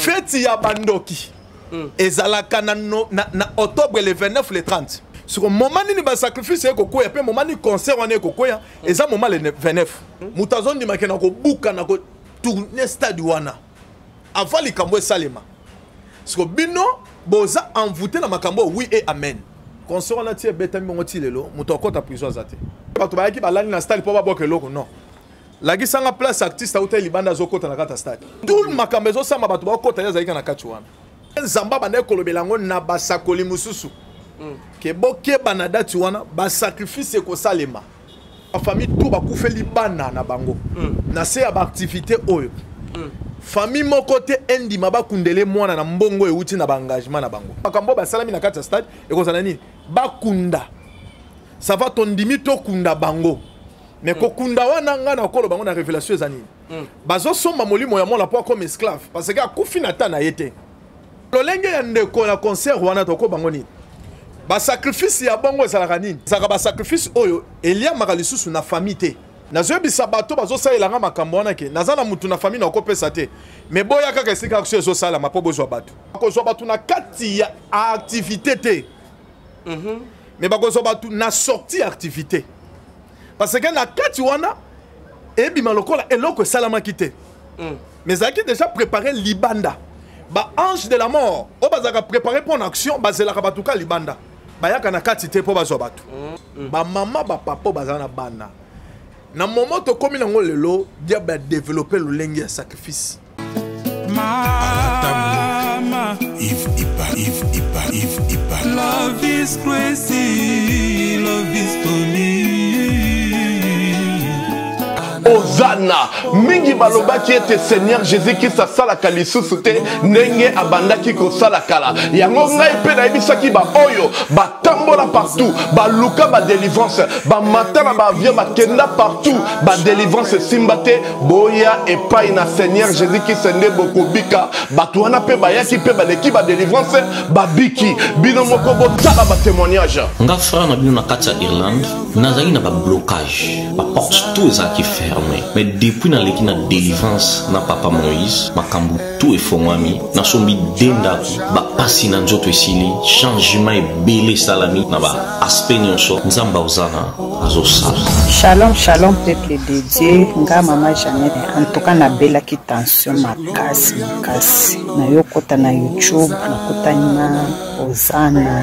Feti ya bandoki ezalaka na, no, na, na octobre le 29 le 30. Siko moment nini basacrifice ekokwea mpe moment nini concert wana ekokwea, eza moment le 29. Moto azondimake na kobuka na kotourne stade wana avant likambo esalema. Siko bino boza envoûté na makambo, oui et amen. Concert wana ti ebetami bongo ti lelo, moto akɔta prison aza te. Bato bayaki balali na stade mpo babwaka eloko. Non, lakisanga place artiste auta libanda azokɔta na kati ya stade. Tout makambo ezosamba, bato bakɔta, ye azalaki na kati wana. Nzambe abandaki kolobela yango na basakoli mosusu ke bokeba na date wana, basacrifice ekosalema. Bafamille tout bakufeli bana na bango na se ya baactivité oyo. Famille moko te endima bakundele mwana na mbongo euti na baengagement na bango. Makambo oyo basalami na kati ya stade ekozala nini? Bakunda, ça va, tondimi tokunda bango, mais kokunda wana, ngai na koloba bango na révélation eza nini? Bazosomba molimo ya mwana mpo akoma esclave, parce que akufi na ta na ye te. Lolenge ya ndeko na concert wana, toko bango nini? Basacrifice ya bongo ezalaka nini? Ezalaka basacrifice oyo eliamaka lisusu na famille te. Nazoyebisa bato bazosalelanga makambo wana ke naza na mutu na famille nakopesa te, mais boya kaka esika action ezosalama mpo bozwa bato. Bakozwa bato na kati ya activité te, mais bakozwa bato na sortie activité, parce que na kati wana ebima lokola eloko esalamaki te, mais ezalaki déjà préparé libanda. Baange de la mort oyo bazalaka préparé mpo na action bazelaka bato ka libanda, bayaka na kati te mpo bazwa bato. Bamama, bapapa oyo bazala na bana, na moment tokómi nango lelo, diable adéveloppe lolenge ya sacrifice. Mama, Yves Ipa, Yves Ipa, Yves Ipa. Love is crazy, love is funny. Ozana mingi balobaki ete Seigneur Jésus Christ asalaka lisusu te ndenge abandaki kosala kala. Yango ngai mpe nayebisaki baoyo batambola partout, baluka badelivrance, bamata na baavion, bakenda partout, badelivrance esimba te. Boya epai na Seigneur Jésus Christ nde bokobika. Bato wana mpe bayaki mpe baleki badelivrance, babiki. Bino moko botala batémoignage. Nga frère na bino na kati ya Irlande, nazalaki na bablocage, baporte tout ezalaki fermé, mais depuis naleki na délivrance na papa Moïse, makambo tout efongwami. Nasombi de ndako, bapasi na nzoto esili, changement ebele esalami na baaspect nyonso. Nzambe aozana azosala. Shalom, shalom, peuple de Dieu. Nga mama Jeannette, en tout cas nabelaki tension makasi makasi. Nayokota na YouTube, nakutani na Ozana,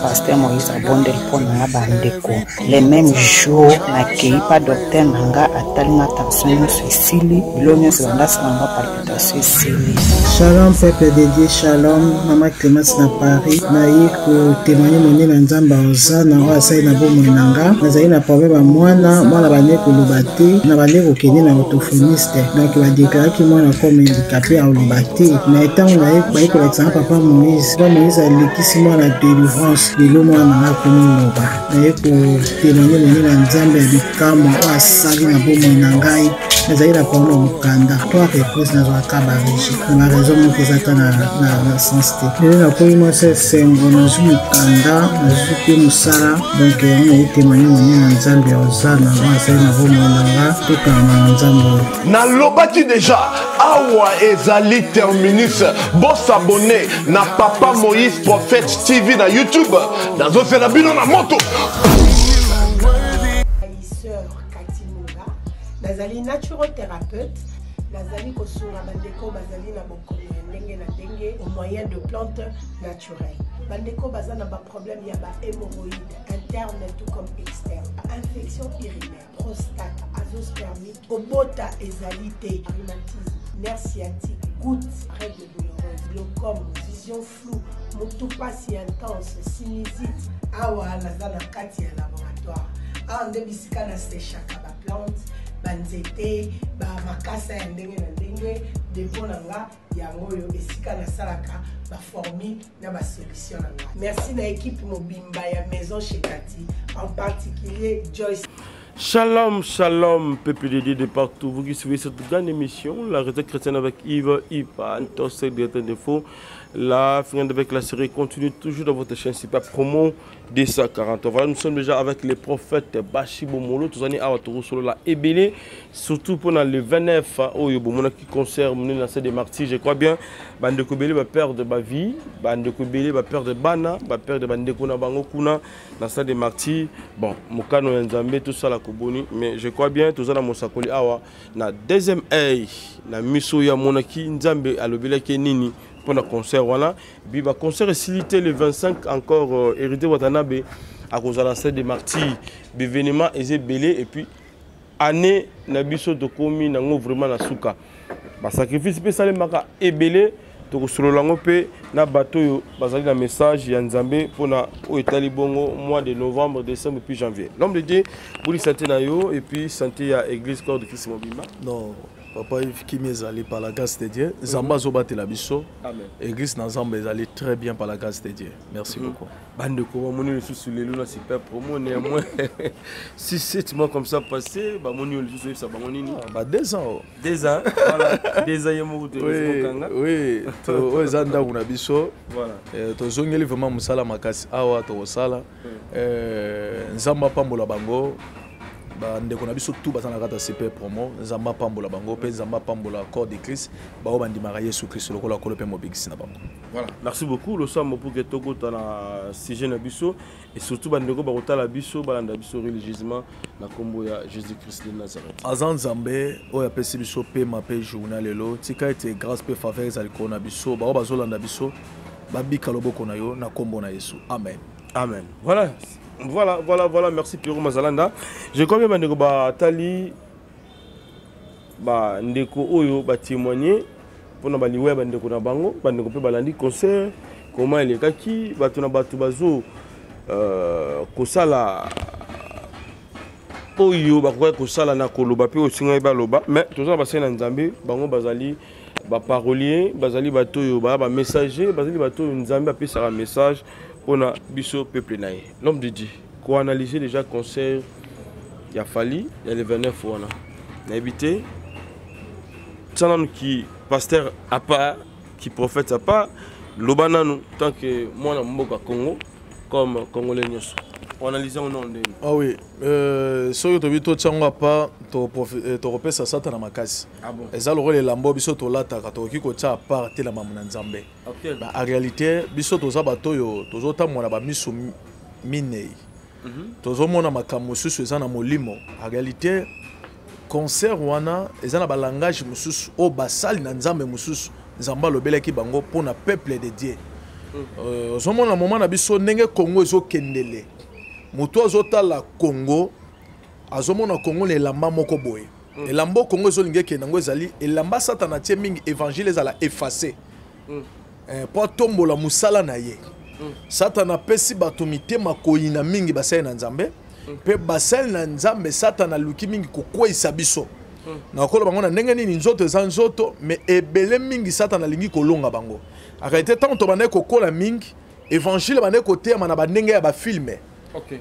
pasteur Moïse abondeli mpo na nga bandeko. Le même jour nakei pa docteur na nga, atali nga tension nyonso esili, bilo nyonso bandasala nga palpitation esili. Shalom peuple de Dieu, shalom Mama Clémence na Paris. Naye kotémoigne monene na Nzambe Ozana oyo asali na bomoi na nga. Nazali na problème ya mwana, mwana bande koloba te, na bande kokende na orthophoniste. Donc badeklaraki mwana comme handicapé, akoloba te. Mais ntango naye baye kolakisa nga papa Moïse, papa Moïse alekisi mwana délivrance, lelo mwana na nga akomi loba. Naye kotémoigne monene na Nzambe ya bikamwa oyo asali na bomoi na ngai. Nazali na problème ya mokanda, trois reprises nazwaka barejet na baraison moko eza ata na sens te. Lelo nakomi mwasi esengo, nazwi mokanda, nazwi mpe mosala. Donc yango naye témoigne monene na Nzambe ya Ozana oyo asali na bomoi na nga. Tokanga na Nzambe oyo. Nalobaki deja awa ezali terminus. Bosabone na Papa Moïse Prophète TV na YouTube. Nazozela bino na moto. Sœur Kati Munga, nazali naturothérapeute, nazali kosunga bandeko bazali na bokono ya ndenge na ndenge au moyen de plantes naturelles. Bandeko baza na baproblème ya bahémorroïde interne tout comme externe, infection urinaire, prostate, azoospermie, kobota ezali te, rhumatisme, nerf sciatique, goutte, règle douloureuse, glaucome, vision floue, motu pasi intense, sinusite. Awa naza na kati ya laboratoire, awa nde bisika nasechaka baplante, banzete, bamakasa ya ndenge na ndenge. Depo na nga yango oyo, esika nasalaka baformule na basolution na nga. Merci na équipe mobimba ya Maison Chekati, en particulier Joyce. Shalom, shalom, peuple de Dieu de partout. Vous qui suivez cette grande émission, la retraite chrétienne avec Yves Ipa, Antos, directeur d'info. La fin avec la série continue toujours dans votre chaîne Super Promo 240. Voilà, nous sommes déjà avec les prophètes Bashi Bomolo, tous années à solo la ebele, surtout pendant le 29 oyo bomona qui concerne la des martyrs, je crois bien, bandeko ebele ba perdre ba vie, bandeko ebele ba perdre bana, ba perdre bandeko na bango kuna na salle des martyrs. Bon, mokano ya Nzambe tout ça la koboni, mais je crois bien tous na mosakoli awa na deuxième œil na miso ya monaki Nzambe alobelaki nini pour le concert wana. Puis ba concert esili te le 25 encore Héritier Watanabe akozala na salle des martyrs, l'événement eza ebele et puis année na biso tokomi nango vraiment na suka, basacrifice mpe esalemaka ebele. Tokosolola yango mpe na bato oyo bazali na message ya Nzambe mpona oyo etali bongo mois de novembre, décembre puis janvier. L'homme de Dieu, boli santé na yo et puis santé ya église Corps de Christ mobimba? Non, papa Yves, kimi ezali par la grâce de Dieu. Nzambe azobatela biso. Amen. Église na Nzambe ezali très bien par la grâce de Dieu. Merci beaucoup. Bandeko bamoni lisusu lelo na Super Promo, néanmoins 6 7 mois comme ça passé, bamoni oyo lisusu, oyebisa bango nini? Ah, ba 2 ans, oh. 2 ans, voilà, 2 ans ye moko te. Oui, okanga. Oui, oyo eza ndako na biso. Voilà. Tozongeli vraiment mosala makasi awa tokosala. Nzambe apambola bango, bandeko na biso tout baza na kati ya Super Promo. Nzambe apambola bango mpe Nzambe apambola Corps de Christ, bao bandimaka Yesu Kristo lokola Nkolo mpe mobikisi na bango. Voilà, merci beaucoup losambo pour que tokota na sujet na biso et surtout bandeko bakotala biso, balanda biso religieusement na nkombo ya Jésus Christ de Nazareth. Aza Nzambe oyo apesi biso pema mpe journal lelo. Tika ete grâce mpe faveur ezali likolo na biso, bao bazolanda biso babika loboko na yo na nkombo na Yesu, amen. Amen. Voilà, voilà, voilà, voilà. Merci Pierrot Mazalanda. Je crois bien bandeko batali, bandeko oyo batémoigner mpona baliwa ya bandeko na bango, bandeko mpe balandi concert comment elekaki, bato na bato bazo kosala oyo bakokaki kosala na koloba mpe osingai baloba, mais toza na basali na Nzambe, bango bazali baparolier, bazali bato oyo baya bamessager, bazali bato oyo Nzambe apesaka message mpona biso peuple na ye. L'homme de Dieu, koanalyse déjà concert ya Fally ya le 29 wana, nayebi te, tia nanu ki pasteur à part, ki prophète à part, loba nanu tant que mwana mboka Congo, comme congolais nyonso, oanalyse yango nano ndenge? Ah oui, soki tobi totia yango apa, tokopesa Satana makasi. Ah bon? Eza lokola elamba oyo biso tolataka, tokoki kotia à part te na mamu na Nzambe. Ba, en réalité biso toza bato oyo tozotambola na bamiso minei. Tozomona makambo mosusu eza na molimo. En réalité concert wana eza na balangage mosusu oyo basali na Nzambe mosusu, Nzambe alobelaki bango mpona peuple de Dieu. Ozomona moment na biso ndenge Congo ezokendele, moto azotala Congo azomona Congo na elamba moko boye. Elamba oyo Congo ezolinga ekende yango ezali elamba Satana atie mingi évangile ezala effacé. Mpo atombola mosala na ye. Satana apesi bato mitema koyina mingi basali na Nzambe. Mpe basali na Nzambe, Satana aluki mingi kokweyisa biso. Nakoloba bango na ndenge nini? Nzoto eza nzoto, mais ebele mingi Satana alingi kolonga bango. En réalité ntango tobandaki kokola mingi, évangile bandaki koteyama na bandenge ya bafilme.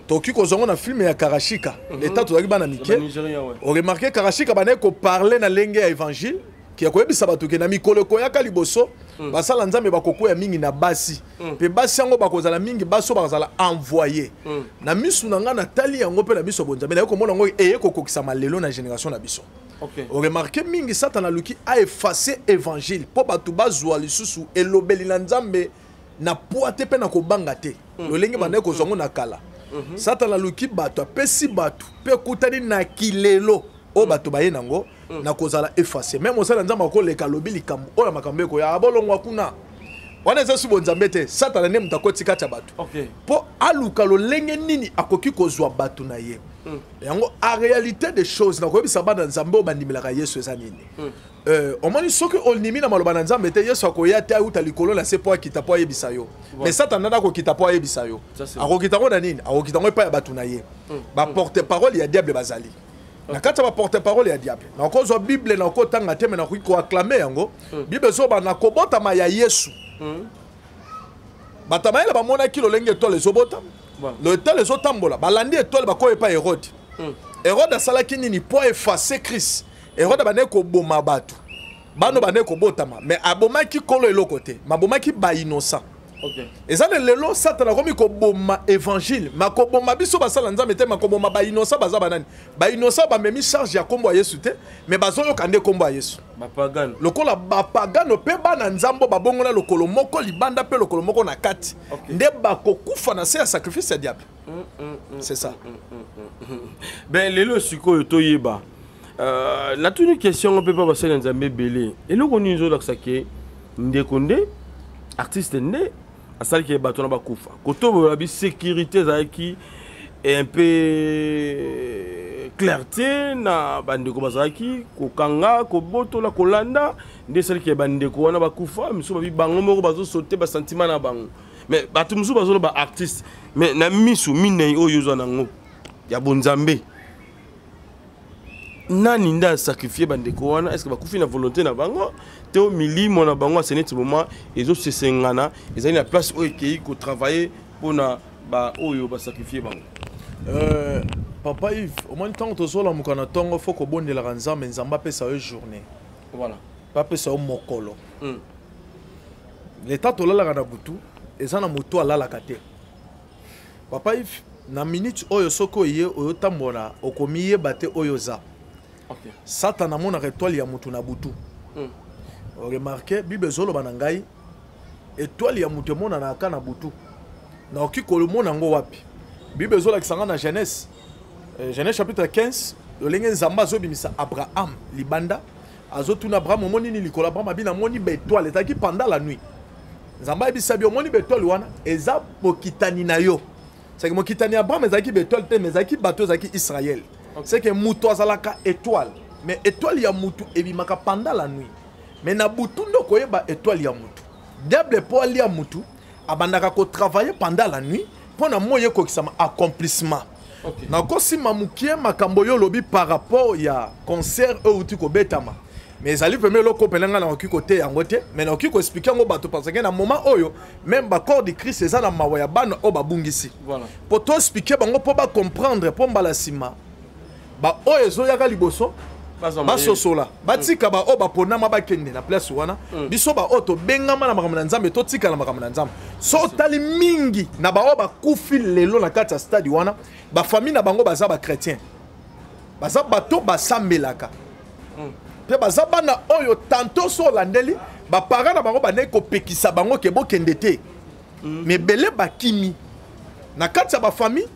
Tokoki kozwa yango na filme ya Karashika. Leta tozalaki bana mike. Ya Nigeria, ouais. Oremarquer Karashika bandaki koparler na ndenge ya évangile ki ya koyebisa bato ke na mikolo ekoyaka liboso, basala Nzambe bakokwea mingi na basi. Mpe basi yango bakozala mingi, basi oyo bakozala envoyé. Na misu na ngai natali yango mpe na miso ya bonzambe naye komona yango eye kokokisama lelo na génération na biso. Oremarquer mingi Satana aluki aeffacer évangile mpo bato bazwa lisusu elobeli na Nzambe na pwa te mpe na kobanga te. Lolenge bandaki kozwa yango na kala. Satana aluki bato, apesi bato mpe ekutani na kilelo oyo bato baye nango na kozala efface. Même osala Nzambe akoleka, alobi likambo oyo ya makambo ekoya, abolongwa kuna wana eza su bonzambe te, Satana nde moto akoti kati ya bato mpo aluka lolenge nini akoki kozwa bato na ye. Yango en réalité des choses, nakoyebisa bana Nzambe oyo bandimelaka Yesu eza nini. Omoni soki ondimi na maloba na Nzambe te, Yesu akoya te auta likolo na se mpo akita mpo ayebisa yo. Mais Satana nde akokita mpo ayebisa yo. Ça, c'est vrai. Akokita ngo na nini? Akokita ngo epai ya bato na ye. Baporte parole ya diable bazali na kati ya baporte parole ya diable. Nakozwa Bible, nakotanga te, me nakoki koacclamer yango. Bible ezoba na kobotama ya Yesu, bato ya mayele bamonaki lolenge étoile ezobota, Bon. lo étoile ezotambola, balandi étoile, bakoya epai Hérode. Hérode asalaki nini mpo effacer Christ? Hérode abandaki koboma bato, bano bandaki kobotama, mais abomaki kolo eloko te, mabomaki bainnocent. Eza na lelo Satana akomi koboma évangile, makoboma biso basala Nzambe te, makoboma bainnocent. Baza banani bainnocent? Bamemi charge ya nkombo ya Yesu te, mais bazoyoka nde nkombo ya Yesu. Bapagano. Lokola bapagano mpe bana Nzambe babongola lokolo moko libanda mpe lokolo moko na kati, nde bakokufa na se ya sacrifice ya diable. C'est ça. Ben lelo sikoyo toyeba, natuni question ngo mpe mpa basali ya Nzambe ebele: eloko nini ezolakisa ke ndeko nde artiste nde asalaki bato na bakufa? Kotobola bi sécurité ezalaki un peu clarté na bandeko bazalaki kokanga, kobotola, kolanda nde esalaki bandeko wana bakufa. Misusu babi bango moko bazosote basentiment na bango, mais bato mosusu bazoloba artiste. Mais na misu minei oyo ozwa nango ya bonzambe, nani nde asacrifie bandeko wana? Est ce que bakufi na volonté na bango te o milimo na bango ase neti moment ezosesengana, ezali na place oyo ekei kotravaille mpona baoyo basacrifie bango? Papa Yves, omoni, ntango tozolamuka na ntongo, fo kobondelaka Nzambe, Nzambe apesa yo journée, mpe apesa yo mokolo. Leta tolalaka na butu, eza na motu alalaka te. Papa Yves, na minute oyo, soki oye oyotambola, okomiyeba te oyo oza. Satana amonaka étoile ya motu na butu. Oremarquer, Bible ezoloba na ngai, étoile ya motu emonanaka na butu. Nakoki komona yango wapi? Bible ezolakisa nga na Genèse, Genèse chapitre 15, lolenge Nzambe azobimisa Abraham libanda, azotuna Abraham: "Omoni nini likolo?" Abraham abi: "Namoni baétoile." Ezalaki pendant la nuit. Nzambe ayebisa bi: "Omoni baétoile wana? Eza mokitani na yo." Seke mokitani ya Abraham ezalaki baétoile te, mais ezalaki bato, ezalaki Israel. C'est que moto azalaka étoile, mais étoile ya mutu ebimaka pendant la nuit. Mais na butu nde okoyeba étoile ya mutu. Diable, mpo alia mutu, abandaka kotravailler pendant la nuit mpo na moi ekokisama accomplissement. Nakosima mokie makambo oyo olobi par rapport ya concert oyo euti kobetama, mais ezali vraiment eloko mpena ngai nakoki koteya yango te, mais nakoki koexpliquer yango bato, parce que na moment oyo même bacorps de Christ eza na mawa ya bana oyo babungisi. Mpo toexpliquer bango, mpo bacomprendre, mpo mbala nsima baoyo ezoyaka liboso Bazwa mayele. Basosola, batika baoyo baponama bakende na place wana. Biso baoyo tobengama na makambo na Nzambe, totika na makambo na Nzambe. So otali mingi na baoyo bakufi lelo na kati ya stade wana, bafamille na bango baza bachrétien, baza bato basambelaka, mpe baza bana oyo tanto so olandeli baparent na bango, bandeki kopekisa bango ke bokende te, mais ebele bakimi na kati ya bafamille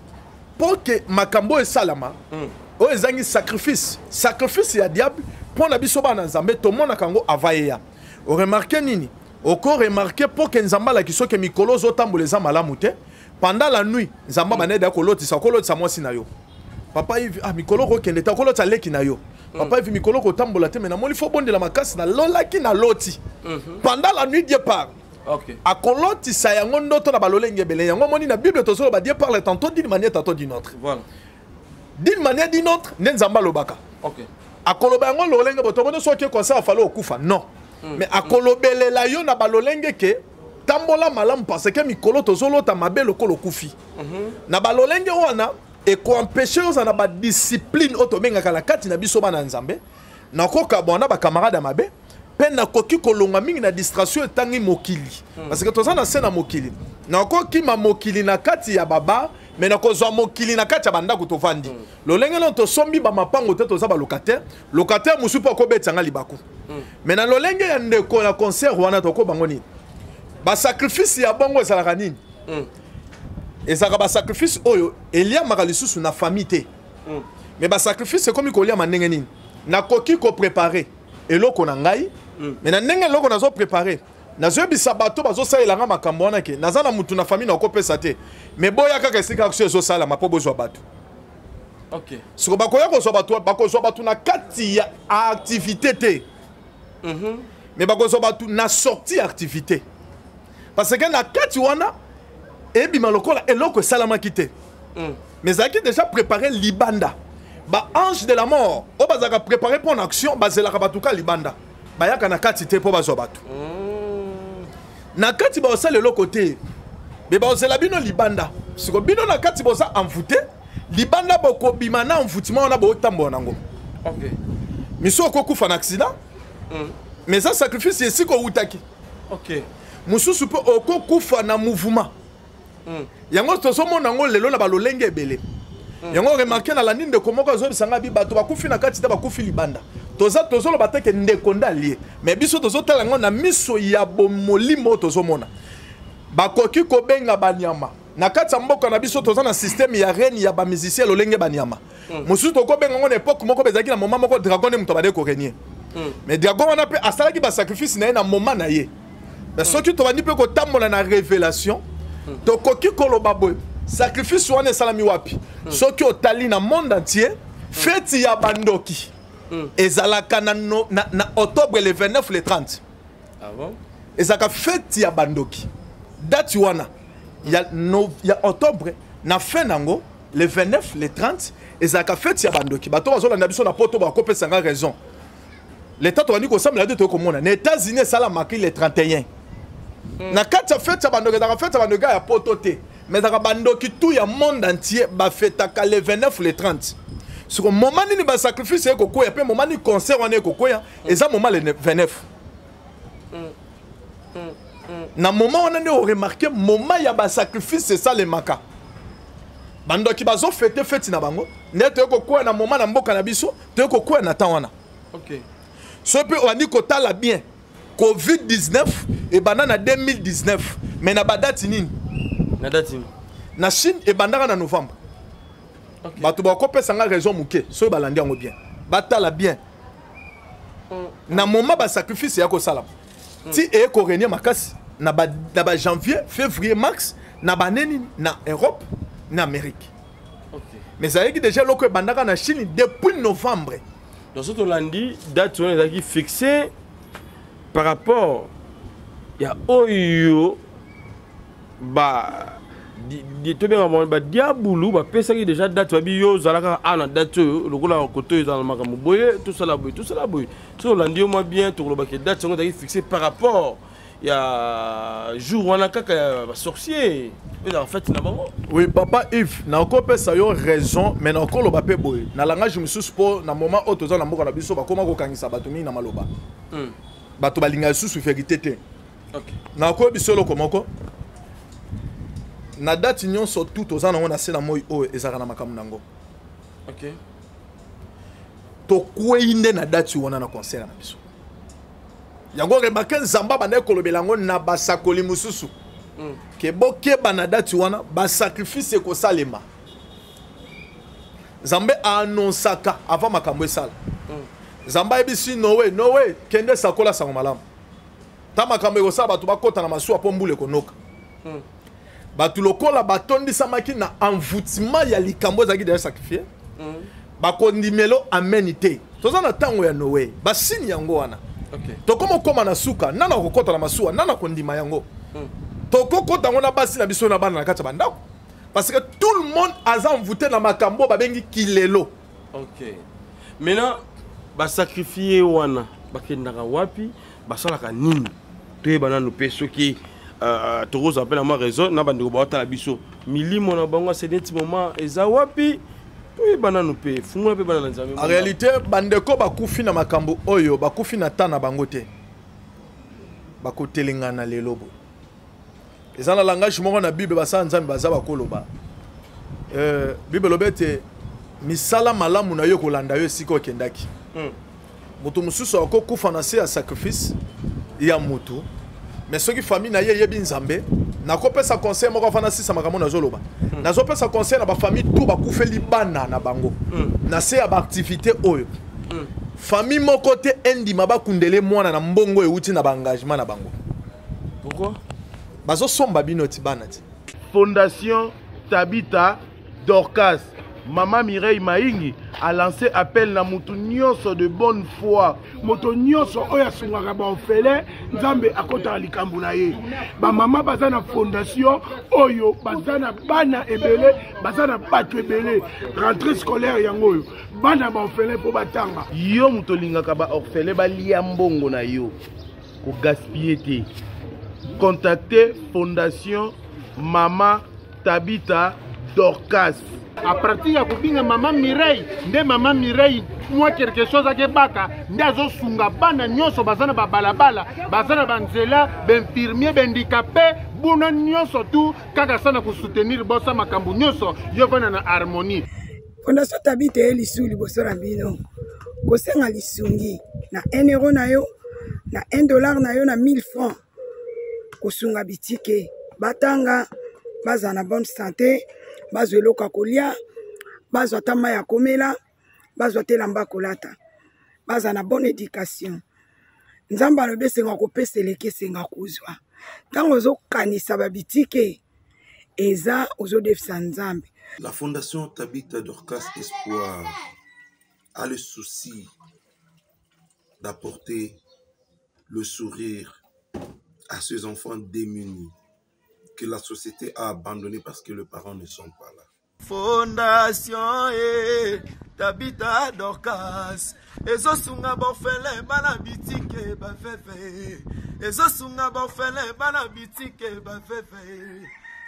mpo ke makambo oyo esalama, oyo ezangi sacrifice, sacrifice ya diable mpo na biso bana Nzambe, tomonaka yango ava eya. Oremarquer nini? Okoremarquer mpo ke Nzambe alaki soki mikolo ozotambola eza malamu te, pendant la nuit Nzambe abandaki da kolotisa, okolotisa mwasi na yo: "Papa Yves, ah, mikolo okokende te." Okolotisa leki na yo: "Papa Yves, mikolo kotambola te, mais namoni fo bondela makasi, nalolaki, naloti." Pendant la nuit, Dieu parle. Akolotisa yango ndoto na balolenge ebele. Yango omoni na Bible tozoloba: Dieu parle tantôt d'une manière, tantôt d'une autre. D'une manière, d'une autre, nde Nzambe alobaka. Akoloba yango lolenge bo tomoni soki concert afali okufa, non, mais akolobelela yo na balolenge ke tambola malamu, parce que mikolo tozolota mabe lokola okufi. Na balolenge wana ekoempêcher ozala na badiscipline oyo tobengaka na kati na biso bana ya Nzambe. Nakokabwana na bacamarade ya mabe, mpe nakoki kolonga mingi na distraction etangi mokili, parce que toza na se na mokili. Nakokima mokili na kati ya babar, mais nakozwa mokili na kati ya bandako tovandi. Lolenge nano tosombi bamapango te, toza balocataire. Locataire mosusu mpo akobetanga libaku. Mais na lolenge ya ndeko na concert wana, tokobango nini? Basacrifice ya bongo ezalaka nini? Ezalaka basacrifice oyo eliamaka lisusu na famille te. Mais basacrifice ekomi koliama ndenge nini? Nakoki koprépare eloko na ngai, mais na ndenge eloko nazoprépare, nazoyebisa bato bazosalelanga makambo wana ke naza na mutu na famille, nakopesa te, mais boya kaka esika action ezosalama mpo bozwa bato. Siko bakoya kozwa bato, bakozwa bato na kati ya activité te, mais bakozwa bato na sortie ya activité, parce que na kati wana ebima lokola eloko esalamaki te, mais ezalaki déjà préparé libanda. Baange de la mort oyo bazalaka préparé mpo na action, bazelaka bato ka libanda, bayaka na kati te mpo bazwa bato. Na kati bazosala eloko te, me bazozela bino libanda. Siko bino na kati boza envoûté. Libanda bokobima na envoûtement wana botambola nango. Okay. Miso okokufa na accident. Mais eza sacrifice esika owutaki. Okay. Mosusu mpe okokufa na mouvement. Yango tozomona yango lelo na balolenge ebele. Yango remarke nalandi ndeko moko azoyebisa ngai bi bato bakufi na kati te, bakufi libanda. Toza tozoloba te ke ndeko nde alie, mais biso tozotala yango na miso ya bomolimo oyo tozomona. Bakoki kobenga banyama na kati ya mboka na biso, toza na système ya reine ya bamusicien lolenge banyama. Mosusu tokobenga yango na époque moko bezalaki na moment moko dragon nde moto abandaki korenier. Mais dragon wana mpe asalaki basacrifice na ye na moment na ye. Mais soki tobandi mpe kotambola na révélation, tokoki koloba boye: sacrifice wana esalami wapi? Soki otali na monde entier, feti ya bandoki ezalaka na, no, na, na octobre le 29, le 30. Ah bon? Ezalaka feti ya bandoki, date wana ya, no, ya octobre na fin nango le 29, le 30, ezalaka feti ya bandoki. Bato bazolanda biso na Poto bakopesanga raison. Leta tobandi kosambela te, tokomona na États-Unis esalamaki le 31 na kati ya fete ya bandoki. Ezalaka fete ya bandoki ya Poto te, mais ezalaka bandoki tout ya monde entier bafetaka le 29, le 30. Siko moment nini basacrifice ekokwea mpe moment nini concert wana ekokwea? Eza moment le 29. Na moment wana nde oremarke moment ya basacrifice esalemaka, bandoki bazofete feti na bango. Nde toye kokwea na moment na mboka na biso, toye kokwea na temps wana. So mpe obandi kotala bien, COVID-19 ebanda na 2019, mais na badate nini? Na date nini? Na Chine ebandaka na novembre. Bato bakopesa nga raison moke soki balandi yango bien, batala bien na moment basacrifice ya kosalama ti eye korenie makasi na bajanvier, février, mars na baneni na Europe, na Amérique. Mais ezalaki déjà eloko ebandaka na Chine depuis novembre. Donc soki tolandi date wana ezalaki fixe par rapport ya oyo ba tobenga bango badiabulu bapesaki déjà date, babi yo ozalaka a na date oyo, lokola kote oyo ezala makambo boye, tosala boye, tosala boye. Soki olandi yo mwa bien, tokolobaki date yango ezalaki fixe par rapport ya jour wana kaka ya basorcier oyo ezalaka fete na bango. Oui, papa Yves, nakopesa yo raison, mais nakoloba mpe boye na langage mosusu, mpo na moment oyo toza na mboka na biso, bakoma kokangisa bato mingi na maloba. Bato balingaka lisusu vérité te. Nakoyebi biso eloko moko: na date nyonso tu toza nango na se na moi oyo, ezalaka na makambo nango. Tokwei nde na date wana na concert na biso. Yango remarke Nzambe abandaki kolobela yango na basakoli mosusu ke bokeba na date wana, basacrifice ekosalema. Nzambe aannonsaka avant makambo esala. Nzambe ayebisi Noe: "Noe, kende sakola sango malamu, ta makambo ekosala, bato bakɔta na masuwa mpo mbula ekonoka." Bato lokola batondisamaki na envoûtement ya likambo ezalaki déjà sacrifié, bakondimelo ameni te. Toza na ntango ya Noe, basini yango wana. Tokoma okóma na suka, nana kokɔta na masuwa, nana kondima yango, tokokɔta yango na basi na biso na bana na kati ya bandako, parce que tout le monde aza envoûté na makambo oyo babengi kilelo. Ok, maintenant basacrifie wana bakendaka wapi? Basalaka nini? Toyeba nanu mpe soki tokozwa mpe na mwa raison na bandeko baotala biso, milimo na bango ase neti moment eza wapi? Toyeba nanu mpe, fungola mpe bana na Nzambe. En réalité, bandeko bakufi na makambo oyo, bakufi na ta na bango te, bakotelengana lelo boye. Eza na langage moko na Bible, basala Nzambe baza bakoloba. Bible elobi ete misala malamu na yo ekolanda yo esika okendaki. Moto mosusu akokufa na se ya sacrifice ya motu, mais soki famille na ye eyebi Nzambe, nakopesa conseil moko afana sisa makambo nazoloba. Nazopesa conseil na bafamille tout bakufeli bana na bango na se ya baactivité oyo. Famille moko te endima bakundele mwana na mbongo euti na baengagement na bango. Pourquoi? Bazosomba bino ti bana ti. Fondation Tabita Dorcas, Mama Mireille Maingi a lancé appel na mutu nyonso de bonne foi. Moto nyonso oyo asungaka baorphelin, Nzambe akɔtaka likambo na ye. Bamama baza na fondation oyo, baza na bana ebele, baza na bato ebele. Rentrée scolaire yango oyo, bana baorphelin mpo batanga. Yo moto olingaka baorphelin balia mbongo na yo, kogaspille te. Contacte Fondation Mama Tabita. Dorcas. A partir ya kobinga mama Mireille nde mama Mireille mwa quelque chose akebaka nde azosunga bana nyonso baza na babalabala baza na banzela bainfirmier bahandikape buna nyonso tu kaka sana kosoutenir bosa makambo nyonso yo vanda na harmonie. Fondation Tabitha ye lisu liboso na bino kosenga lisungi na 1 euro na yo na 1 dollar na yo na 1000 francs kosunga bitike batanga bazala na bonne santé bazwa eloko ya kolia bazwa ata mai ya komela bazwa te elamba kolata bazala na bonne éducation. Nzambe alobi esenga kopesa eleki esenga kozwa. Ntango ozokanisa babitike eza ozodefisa Nzambe. La Fondation Tabitha Dorcas Espoir a le souci d'apporter le sourire à ces enfants démunis que la société a abandonnés parce que les parents ne sont pas là. Fondation e Tabitha Dorcas ezosunga baorphelin bana bitike baveve ezosunga baorphelin bana bitike baveve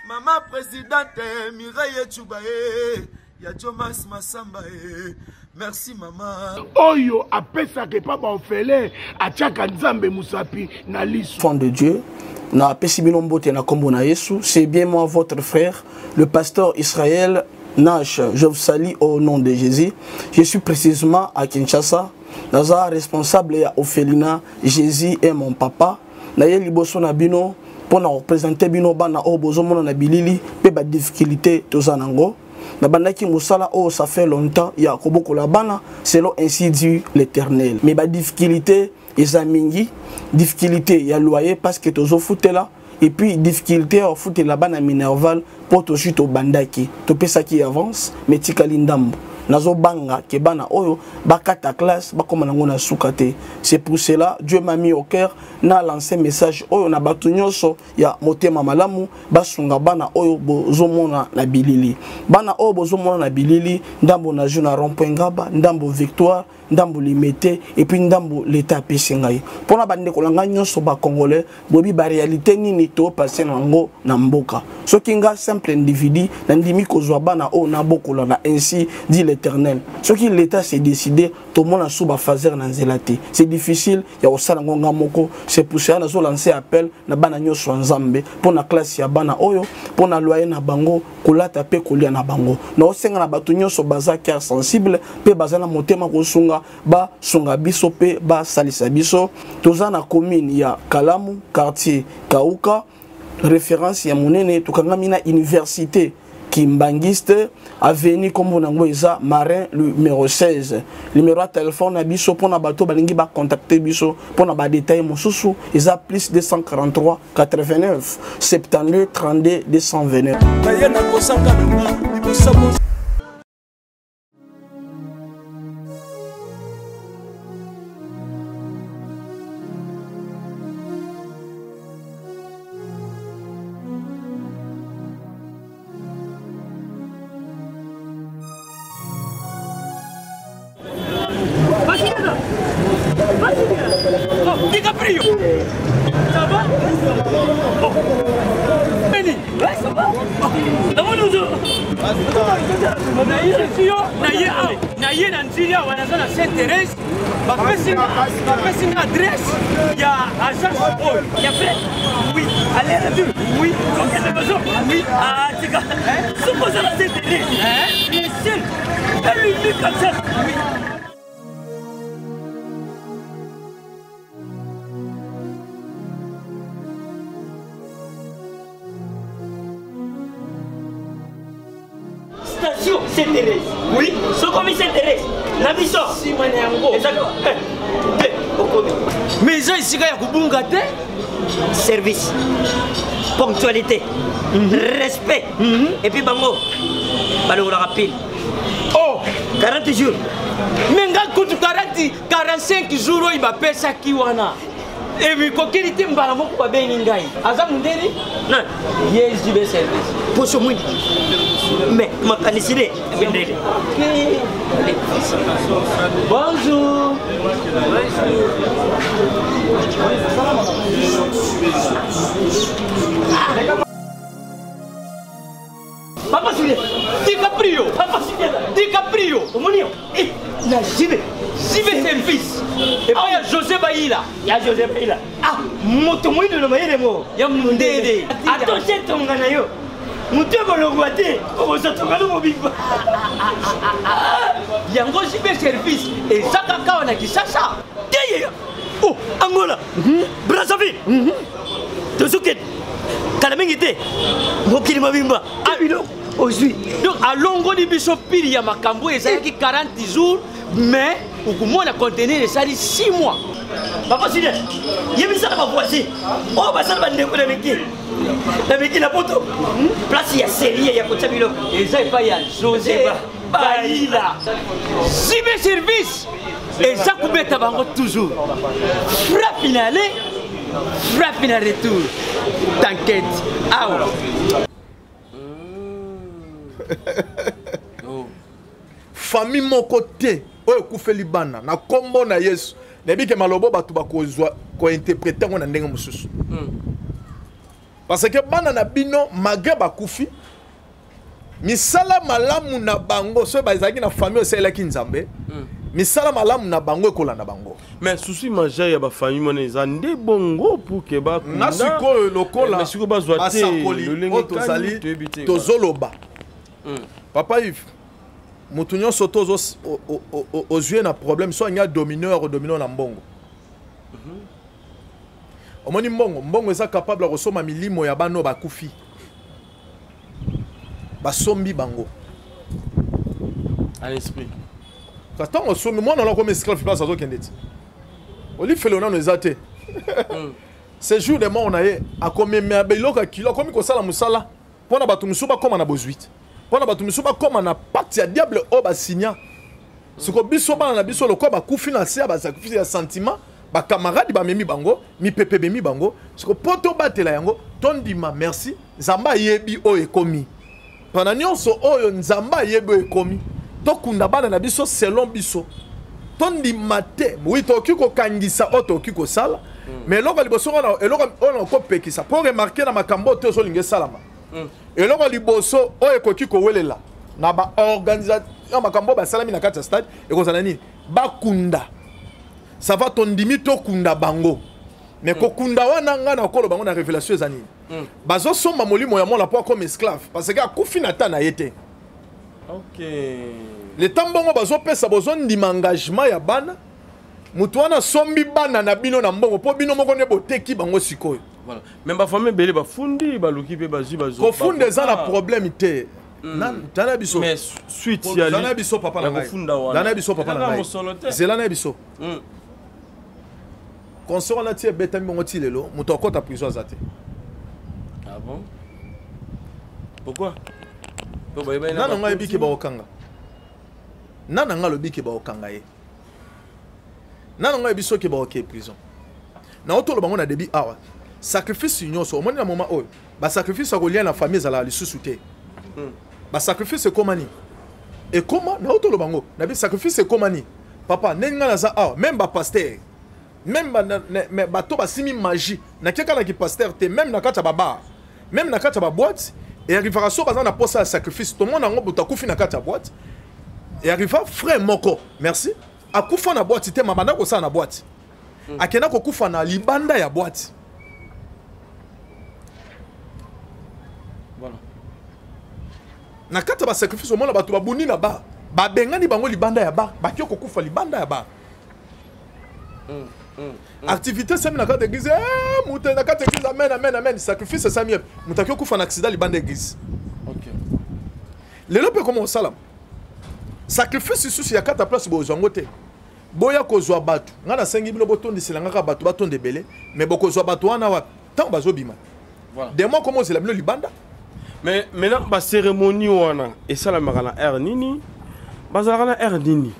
mama présidente Mireille Echuba e ya Jomas Masamba e merci mama. Oyo apesaka epa baorphelin atiaka Nzambe mosapi na liso. Fond de Dieu na apesi bino mbote na kombo na Yesu. C'est bien moi votre frère le pasteur Israël Nash. Je vous salue au nom de Jésus. Je suis précisément à Kinshasa. Naza responsable ya orphelinat Jésus est mon papa. Na ye liboso na bino pour na représenter bino bana oyo bozomona na bilili pe ba difficulté toza nango. Na bandaki mosala oyo ça fait longtemps ya kobokola bana selon ainsi dit l'Éternel. Mais ba difficulté eza mingi, difficulté ya loyer parce que tozofutela et puis difficulté ya kofutela bana minerval po tozwi tobandaki topesaki avance mais tikali ndambo. Nazobanga ke bana oyo bakata classe bakoma nango na suka te. C'est pour cela Dieu m'a mis au cœur na lancer message oyo na bato nyonso ya motema malamu basunga bana oyo bozomona na bilili. Bana oyo bozomona na bilili ndambo na jeu na rond-point Ngaba, ndambo Victoire, ndambo Limete et puis ndambo l'État apesi ngai. Mpona bandeko na ngai nyonso ba Congolais boyebi ba réalité nini to passer nango na mboka. Soki nga simple individu nandimi kozwa bana oyo nabokola na ainsi dit l'Éternel. Soki l'État s'est décidé tomona sous ba phaser na nzela te. C'est difficile ya kosala ngo nga moko. C'est pour cela nazo lancer appel na bana nyonso ya Nzambe mpona classe ya bana oyo, mpona loyer na bango, kolata pe kolia na bango. Naosenga na bato nyonso baza cœur sensible pe baza na motema kosunga, basunga biso pe basalisa biso. Toza na commune ya Kalamu, quartier Kauka, référence ya monene, tokangami na université Kimbanguiste, avenue kombo nango eza Marin numéro 16. Numéro ya téléphone na biso pona bato balingi ba contacter biso pona ba détails mosusu eza plus 243 89 72 32 229. Naye na kosaka na liboso. DiCaprio! Ça va? Oh. Benny! Ouais, ça va? Naye na nzili awa naza na Sainte Thérèse, bapesi nga adresse ya agence oyo ya frais. Oui, allez retour. Oui, okende besoin. Oui, ah tika soki oza na Sainte Thérèse, le seul et l'unique agence. Oui. Station Sainte-Thérèse. Oui, sokomi Sainte-Thérèse. Na biso. Sima na yango. Ezali te okomi. Mais eza esika ya kobunga te. Service, ponctualité, respect. Et puis bango balongolaka pile. Oh, 40 jours. Mais nga kutu 40, 45 jours oyo bapesaki wana. Ebikokeli te mbala moko babengi ngai. Aza mundeli? Nani? Ye JB service. Poso mwindi. Mais makanisi ne mindele. Bonjour. Papa Soulé. Yeyo omoni yo eh, na jibe jibe service epai ya José Bayila ya José Bayila ah moto moyindo na mayele mo ya mundele atoshe tonga na yo moto ekolongwa te okozwa tonga no mobimba yango jibe service eza kaka awa na Kinshasa te ye oh Angola Brazzaville tozokende kala mingi te mokili mobimba ah, biloko ozwi donc alongoli biso pili ya makambo oyo ezalaki 40 jours mais okomona conteneur esali 6 mois papa sile yebisa na bavoisin oyo basala bandeko na miki na miki na poto place ya serie ya kotya biloko eza epai ya josé bayila sibe service eza kobeta bango toujours frappe na aller frappe na retour t'inquiète awa Famille moko te oyo ekufeli bana na kombo na Yesu. Nayebi ke malobo bato bakozwa kointerprete yango na ndenge mosusu. Parce que bana na bino malgré bakufi misala malamu na bango soki bazalaki na famille osalelaki Nzambe misala malamu na bango ekolanda bango. Mais souci majeur ya bafamille wana eza nde bongo pour ke bakunda na sikoyo lokola mais sikoyo bazwa te basakoli oyo tozali tozoloba Papa Yves, moto nyonso to ozwi ye na problème so alingi adomine oyo akodomine na mbongo. Omoni mbongo, mbongo eza capable ya kosomba milimo ya bana oyo bakufi, basombi bango à l'esprit. Kasi ntango osombi mwana wana akomi esclave, place azokende ti olifelo nano eza te. Séjour de mort na ye akomemea biloko ya kilo, akomi kosala mosala mpo na bato mosusu bakóma na bozwi te, mpo na bato mosusu bakóma na pacte ya diable oyo basinya. Siko biso bana na biso lokola bakufi na se ya basacrifice ya sentiment, bakamaradi bamemi bango, mipepe ememi bango. Siko mpo tobatela yango, tondima merci Nzambe ayebi oyo ekomi. Mpona nyonso oyo Nzambe ayebi oyo ekomi, tokunda bana na biso selon biso, tondima te. Oui, tokoki kokangisa oyo tokoki kosala, mais eloko liboso wana, eloko oyo nakopekisa mpo remarke na makambo oyo te ozolinga esalama, eloko liboso oyo ekoki kowelela na baorganisation makambo oyo basalami na kati ya stade ekozala nini? Bakunda, ça va, tondimi tokunda bango, mais kokunda wana ngai nakoloba bango na révélation eza nini? Bazosomba molimo ya mwana mpo akoma esclave parce que akufi na ta na ye te. Leta mbongo bazopesa, bozondima engagement ya bana, moto wana asombi bana na bino na mbongo mpo bino moko nde boteki bango sikoyo. Voilà. Mais bafamille ebele bafundi, baluki mpe bazwi bazwi. Kofunda eza na problème te. Tala biso. Mais suite ya Zala biso papa na ngai. Kofunda wana. Zala biso papa na ngai. Zela na biso. Concert wana ti ebetami bongo ti lelo moto akɔta prison aza te. Ah bon? Pourquoi? Nana ngai ayebi ke bakokanga. Nana ngai alobi ke bakokanga ye. Nana ngai ayebi soki bakoke prison. Na otolo bango na début awa. Sacrifice nyonso omoni na moment oyo basacrifice ya kolia na famille ezalaka lisusu te. Basacrifice ekoma nini? Ekoma na otolo bango na bi sacrifice ekoma nini? Papa, ndenge ngai naza awa, même bapasteur, même bato basimi magie nakeka na kipasteur te, même na kati ya babar, même na kati ya baboite, earrivaka so baza na posa ya sacrifice, tomona yango moto akufi na kati ya boite. Earriva frère moko, merci, akufa na boite te, mabanda kosala na boite, akenda kokufa na libanda ya boite. Voilà. Na kati ya basacrifice omona bato babundi na bar, babengani bango libanda ya bar, bakoki kokufa libanda ya bar. Activité esami na kati ya église, eh, moto na kati ya église, amen amen amen, sacrifice esami, moto akoki kokufa na accident libanda ya église. Lelo mpe koma osalama sacrifice lisusu ya kati ya place bozwa yango te. Boya kozwa bato, ngai nasengi bino botondisela nga kaka bato batonda ebele, mais bokozwa bato wana wapi ntango bazobima? Voilà. Demo koma ozela bino libanda. Mais maintenant bacérémonie wana esalamaka na aire nini? Bazalaka na aire nini?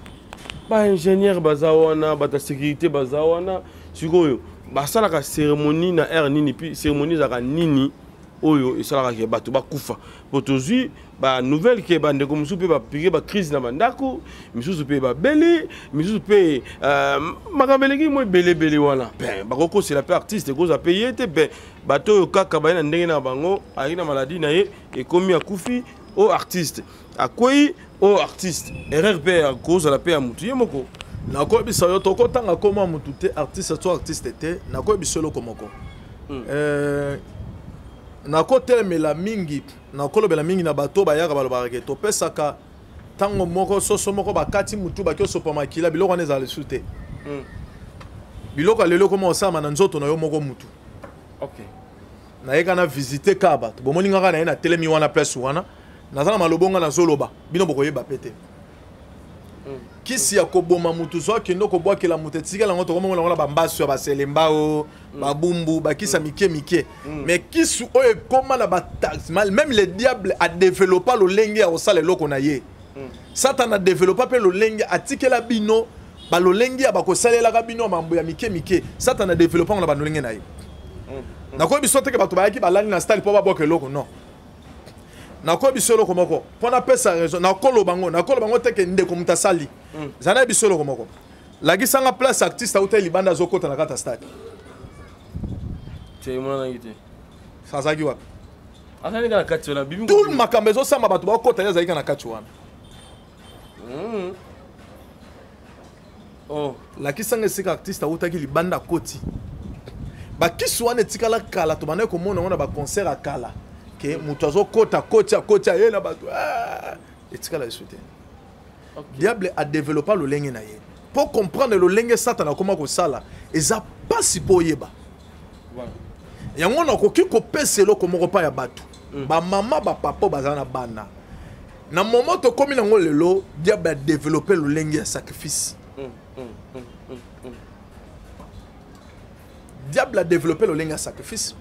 Baingénieur baza wana, bato ya sécurité baza wana. Sikoyo basalaka cérémonie na aire nini? Puis cérémonie ezalaka nini oyo esalaka ke bato bakufa? Po tozwi banouvelle ke bandeko mosusu mpe bapike bacrise na bandako misusu, mpe babeli misusu, mpe makambo eleki mwa ebeleebele wana. Ben bakokosela mpe artiste ekozwa mpe ye te. Ben bato oyo kaka baye na ndenge na bango, ayaki na maladie na ye, ekomi akufi. Oyo artiste akwei Oyo artiste, erreur mpe akozala mpe ya motu ye moko. Nakoyebisa yo, tokotanga koma motu te, artiste to artiste te. Nakoyebisa eloko moko. Nakotelemela mingi, nakolobela mingi na bato bayaka balobaka ke topesaka ntango moko soso moko bakati mutu baki osopa makila, biloko wana ezala lisusu te. Biloko ya lelo ekoma osalama na nzoto na yo moko mutu. Nayeka na visite kaka bato, bomoni nga kaka naye na telemi wana place wana, naza na malobo nga nazoloba, bino bokoyeba pe te. Kisi ya koboma mutu, zo akende kobwakela mutu etikala yango, tokomona yango na bambasu ya baselembao, babumbu, bakisi ya mike mike. Mais kisi oyo ekoma na bataxe, même le diable adéveloppa lolenge ya kosala eloko na ye. Satan adéveloppa mpe lolenge atikela bino balolenge ya bakosalelaka bino mambo ya mike mike. Satan adéveloppa ngo na balolenge na ye. Nakoyebi biso teke bato bayaki balali na stade mpo babwaka eloko, non. Nakoyebi biso eloko moko mpo napesa raison, nakoloba ngo, nakoloba ngo teke ndeko moto asali zala na biso eloko moko. Lakisanga place artiste auta libanda azokota na kati ya stade. Azalaki wapi? Tout makambo ezosamba, bato bakota, ye azalaki na kati wana. Lakisanga esika artiste autaki libanda akoti. Bakisi wana etikala kala, tobandaki komona yango na baconcert ya kala ke moto azokota koti akoti aye na bato, etikala lisu te. Diable adéveloppa lolenge na ye. Mpo comprendre lolenge Satana akoma kosala eza mpasi mpo oyeba yango. Nakoki kopesa eloko moko mpa ya bato, bamama, bapapa bazala na bana. Na moment tokomi nango lelo, diable adéveloppe lolenge ya sacrifice. Diable adéveloppe lolenge ya sacrifice.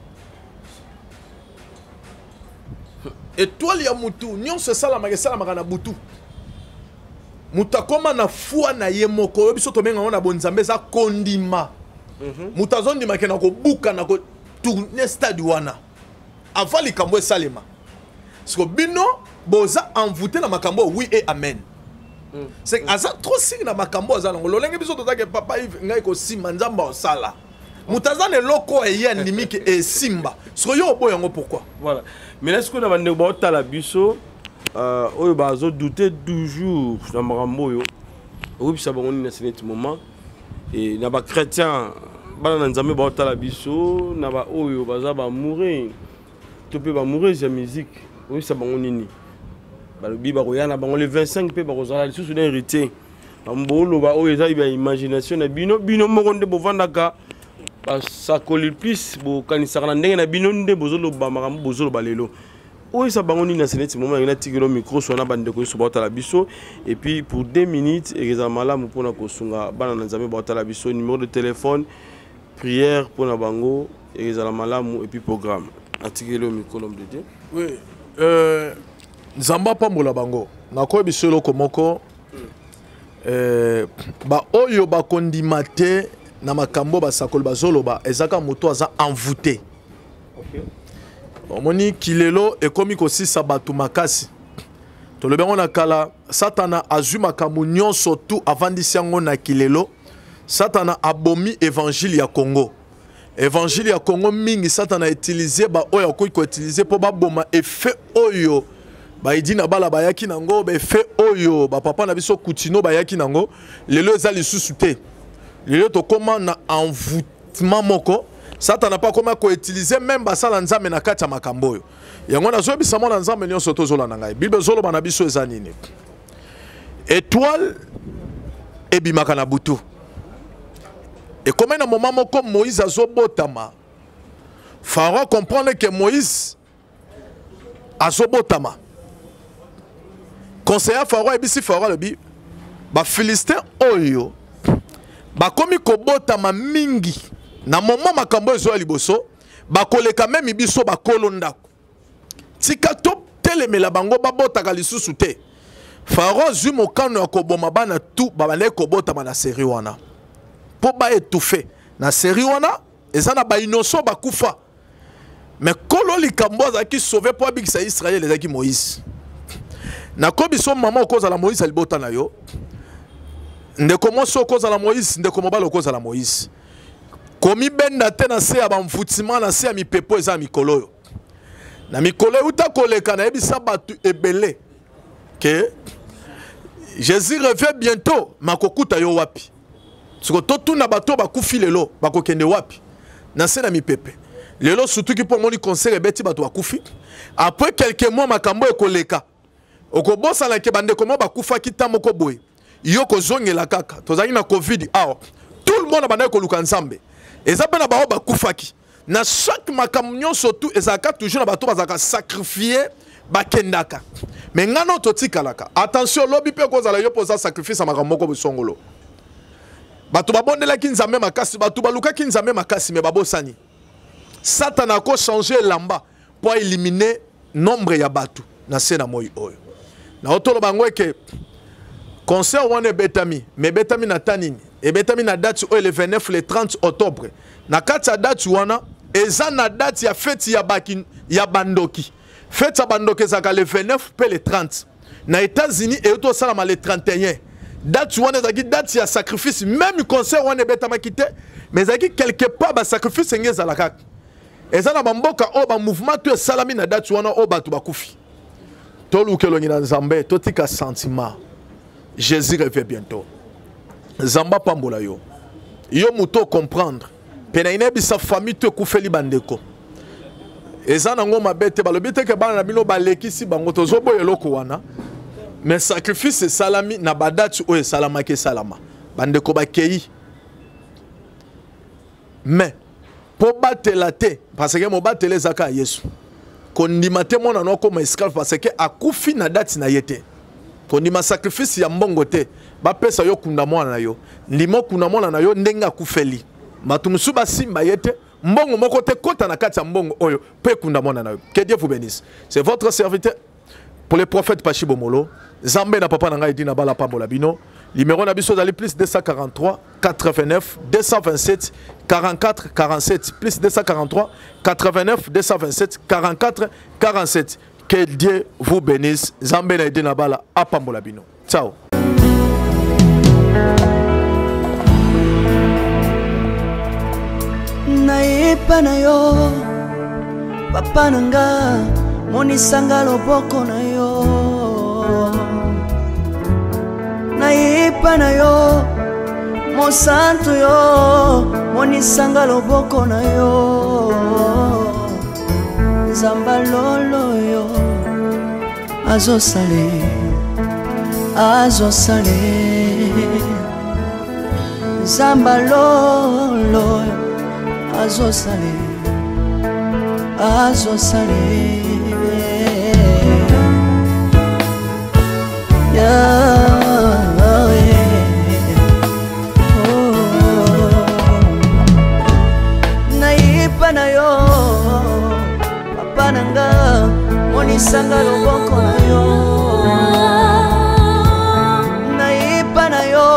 Étoile ya mutu nyonso esalamaka, esalamaka na butu. Moto akóma na foi na ye moko, oyo biso tobenga yango na bonzambe eza kondima. Moto azondimake na kobuka na kotourne stade wana avant likambo esalema. Siko bino boza envoûté na makambo, oui et amen. C'est aza trop signe na makambo aza nango lolenge. Biso tozake papa Yves, ngai kosimba Nzambe osala moto aza na eloko eye andimi ke esimba. Siko yo oboya yango pourquoi? Voilà. Maintenant sikoyo na bandeko baotala biso, oyo bazodute toujours na makambo oyo, oyebisa bango nini na seneti moment? E na bachrétien, bana na Nzambe baotala biso, na baoyo baza baamoureux to mpe baamoureuse ya musique, oyebisa bango nini? Balobi bakoya na bango le 25 mpe bakozala lisusu na héritier. Boloba oyo eza ya imagination na bino, bino moko nde bovandaka basakoli plus, bokanisaka na ndenge na bino nde bozoloba makambo bozoloba lelo. Oyesa bango nini na seneti moma yangi? Natikelo micro so na bandeko nyonso baotala biso, et puis pour 2 minutes ekozala malamu mpona kosunga bana na Nzambe baotala biso. Numéro de téléphone, prière mpona bango ekozala malamu, et puis programme. Natikeli yo micro, l'homme de Dieu. Oui, Nzambe apambola bango. Nakoyebi biso eloko moko, baoyo bakondima te na makambo basakoli bazoloba, ezaka moto aza envoûté. Omoni kilelo ekomi kosisa bato makasi. Tolobi yango na kala, Satana azwi makambo nyonso tu avandisi yango na kilelo. Satana abomi évangile ya Congo, évangile ya Congo mingi. Satana autilize baoyo akoki koutilize mpo baboma effet oyo baidi na bala bayaki nango, baeffet oyo bapapa na biso Kutino bayaki nango. Lelo eza lisusu te. Lelo tokóma na envoûtement moko. Satana mpe akóma koutilize même basala Nzambe na kati ya makambo oyo. Yango nazoyebisa mwana Nzambe nyonso tozolanda ngai, Bible ezoloba na biso eza nini? Étoile ebimaka na butu. Ekomi na moment moko Moïse azobotama, Pharaon comprendre que Moïse azobotama. Conseiller Pharaon ayebisi Pharaon, alobi bafilistin oyo bakomi kobotama mingi na moment makambo ezoya liboso, bakoleka meme biso bakolo ndako. Tika totelemela bango, babotaka lisusu te. Pharaon azwi mokano ya koboma bana tu babandaki kobotama na série wana mpo baétouffe na série wana. Eza na bainnocent bakufa, mais kolo likambo azalaki sauvé mpo abikisa Israele ezalaki Moïse. Nakobi so mama okozala Moïse ya libota na yo, ndeko mwasi okozala Moïse, ndeko mobali okozala Moïse. Komibenda te na se ya bamvutima, na se ya mipepo eza ya mikolo oyo. Na mikolo euta koleka, nayebisa bato ebele ke Jésus revient bientôt, makokuta yo wapi? Siko totuna bato bakufi lelo, bakokende wapi? Na se na mipepe. Lelo surtout ki po moni concert ebeti bato bakufi. Après quelques mois makambo ekoleka. Okobosana ke bandeko mo bakufaki ta moko boye. Yo kozongela kaka. Tozalaki na Covid awa. Tout le monde abandaki koluka Nzambe. Eza pe na bao bakufaki. Na chaque makambo nyonso tout ezalaka toujours na bato bazalaka sacrifier bakendaka. Mais ngano totikalaka. Attention lobi pe kozala yo poza sacrifice ya makambo moko bosongolo. Bato babondelaki Nzambe makasi, bato balukaki Nzambe makasi mais babosani. Satana ako changer elamba po éliminer nombre ya bato na se na moi oyo. Na otolo bango eke concert wana ebetami, mais ebetami na ta nini? Ebetami na date oyo le 29 le 30 octobre. Na kati ya date wana eza na date ya fête ya baki ya bandoki. Fête ya bandoki ezalaka le 29 pe le 30. Na États-Unis et osalama le 31. Date wana ezalaki date ya sacrifice, même concert wana ebetamaki te, mais ezalaki quelque part ba sacrifice enge ezalaka. Eza na bamboka oyo ba mouvement to esalami na date wana oyo bato bakufi. Toluka elongi na Nzambe, totika sentiment. Jésus revient bientôt. Nzambe apambola yo. Yo moto comprendre. Pe na inebisa famille to ekufeli bandeko. Eza nango mabe te, balobi te ke bana na bino balekisi bango, tozoboya eloko wana. Mais sacrifice esalami na ba date oyo esalamaki esalama. Bandeko bakei. Mais po batela te, parce que mobatela ezaka Yesu. Kondima te mwana no akoma esclave parce que akufi na date na ye te. Kondima sacrifice ya mbongo te, bapesa yo kunda mwana na yo. Ndima kunda mwana na yo ndenge akufeli. Bato mosusu basimba ye te, mbongo moko te kota na kati ya mbongo oyo pe kunda mwana na yo. Que Dieu vous bénisse. C'est votre serviteur pour le prophète Pachi Bomolo. Nzambe na papa na ngai Dina Bala pambola bino. Numéro na biso ezali plus 243 89 227 44 47 plus 243 89 227 44 47. Que Dieu vous bénisse. Nzambe na Dina Bala apambola bino. Ciao. Nayepa na yo papa na nga, monisanga loboko na yo. Nayepa na yo mosantu yo, monisanga loboko na yo. Nzamba lolo yo azosale, azosale. Nzamba lolo azosale, azosale. Nayepa na yo papa na nga, monisanga loboko na yo. Nayepa na yo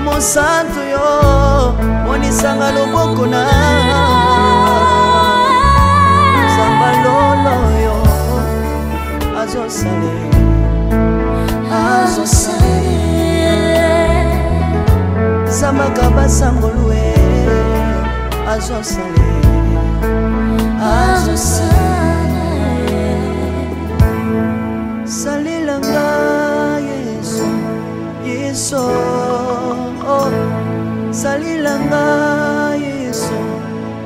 mosantu yo, monisanga loboko na Nzamba lolo yo azosale, azosale. Nzamba kabasangolue azosale, azosale. Salelanga Yesu, Yesu, oh. Salelanga Yesu,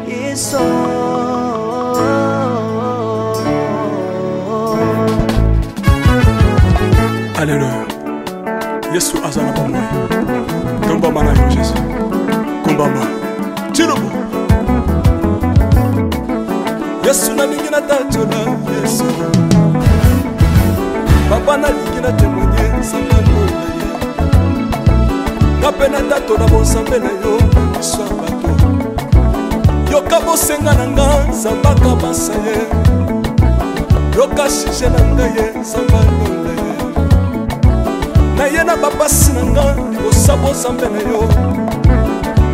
Yesu. Alléluia. Yesu aza na bomoi. Tombama na yo Jésus. Kombama. Tilobo. Yesu nalingi natatola Yesu. Papa nalingi na témoigner nzambe na ye. Nga mpe natatola bonzambe na yo na miso ya bato. Yoka bosenga na nga nzambe akabasa ye. Yoka sujet na ngai ye nzambe alonda ye. Na ye na bapasi na nga libosa bonzambe na yo.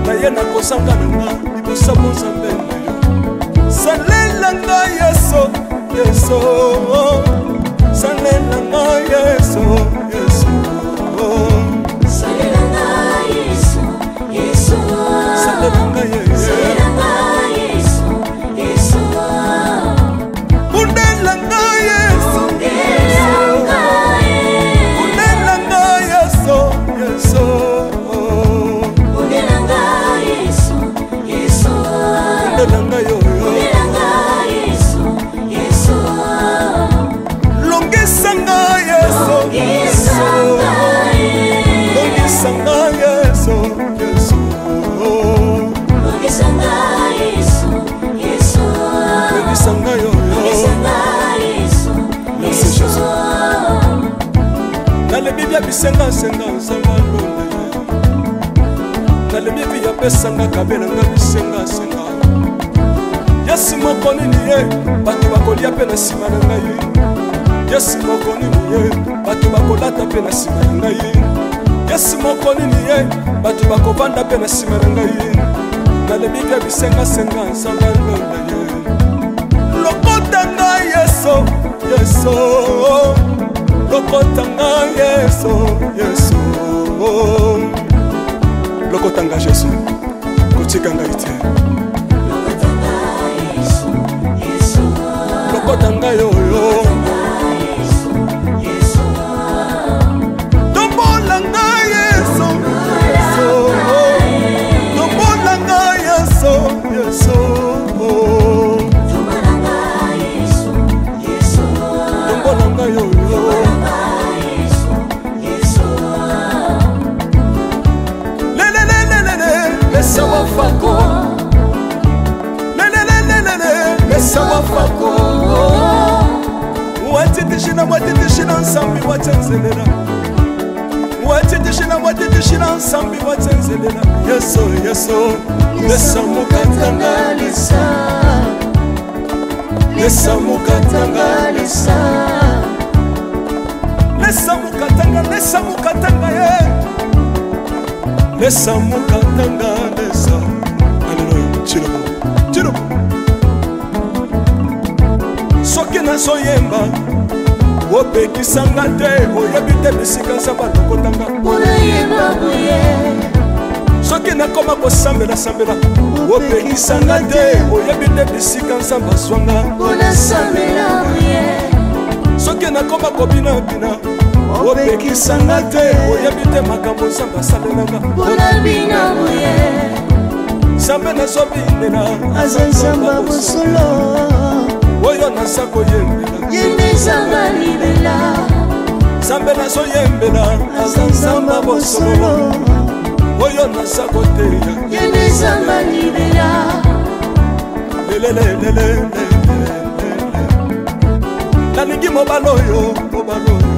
Na ye na kozanga na nga libosa bonzambe na yo. Salela nga Yesu, Yesu. Salela nga Yesu, Yesu. Salela nga Yesu, Yesu. Salela nga Yesu. Salela nga Yesu, Yesu. Bundela nga Yesu. Bundela nga ye. Bundela nga ngai oyo. Merci Jésus. Nalebi bia bisengasenga nzanga lole. Nalebi bi apesanga kabela nga bisengasenga. Yesu moko nini ye bato bakolia mpe na nsima na ngai. Yesu moko nini ye bato bakolata mpe na nsima na ngai. Yesu moko nini ye bato bakovanda mpe na nsima na ngai. Nalebi bia bisengasenga nzanga lola ye. Lokota ngai Yesu, Yesu. Lokota ngai Yesu, Yesu. Lokota ngai Yesu, kotika ngai te. Lokota ngai oyo. Tombola ngai Yesu, Yesu. Tombola ngai Yesu, Yesu. Tombola ngai oyo. Lelelelelele, lesa wafako. Lelelelelele, lesa wafako. Watitishina, watitishina nsambi watenzelela. Watitishina, watitishina nsambi watenzelela. Yesu, Yesu, lesa mukatanga lesa. Lesa mukatanga lesa. Lesa mukatanga, lesa mukatanga ye. Lesa mukatanga lesa. Alléluia. Tshilombo, Tshilombo. Soki nazoyemba opekisanga te, oyebi te bisika nzambe alokotanga. Soki nakoma kosambela-sambela opekisanga te, oyebi te bisika nzambe azwanga. Soki nakoma kobinabina opekisanga te, oyebi te makambo nzambe asalelanga. Nzambe nazobinela aza nzambe ya bosolo, oyo naza koyembela ye nde nzambe alibela. Nzambe nazoyembela aza nzambe ya bosolo, oyo naza koteya ye nde nzambe alibela. Lelelelelele, nalingi mobali oyo, mobali oyo,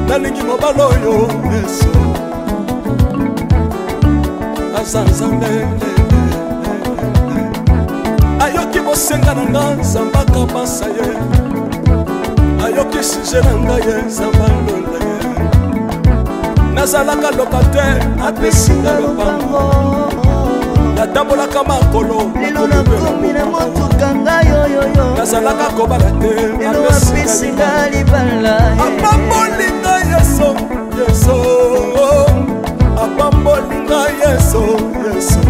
nalingi mobali oyo Yesu aza nzambe. Ayoki bosenga na nga, nzambe akabasa ye. Ayoki sujet na ngai ye, nzambe alonda ye. Nazalaka locataire, apesi nga lopango. Natambolaka makolo, lelo nakomi na motuka ngai oyoyo. Nazalaka kobala te, lelo apesi nga libala. Apamboli ngai Yesu, Yesu. Apamboli ngai Yesu, Yesu.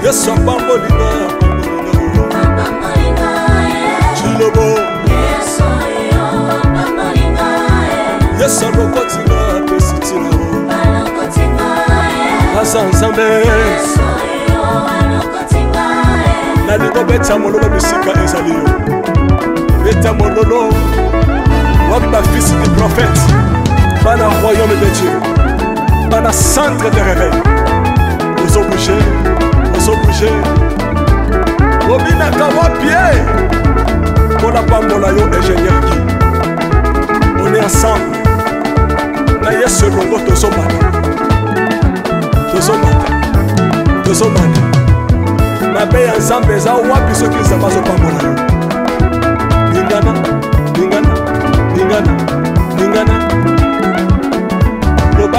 Yesu apamboli ngai, apamboli ngai. Tshilombo. Yesu alokoti ngai, apesi ntina. Aza nzambe. Nalingi obeta mololo bisika ezali yo. Beta mololo wapi bafils du prophète, bana royaume de Dieu, bana centre de réveil. Ozobouge, ozobouge, obinaka wapi ye mpona pambola yo. Ingénieur Guy, on est ensemble na Yesu elongo. Tozomata, tozomata, tozomata. Mabe ya nzambe eza wapi soki nzambe azopambola yo?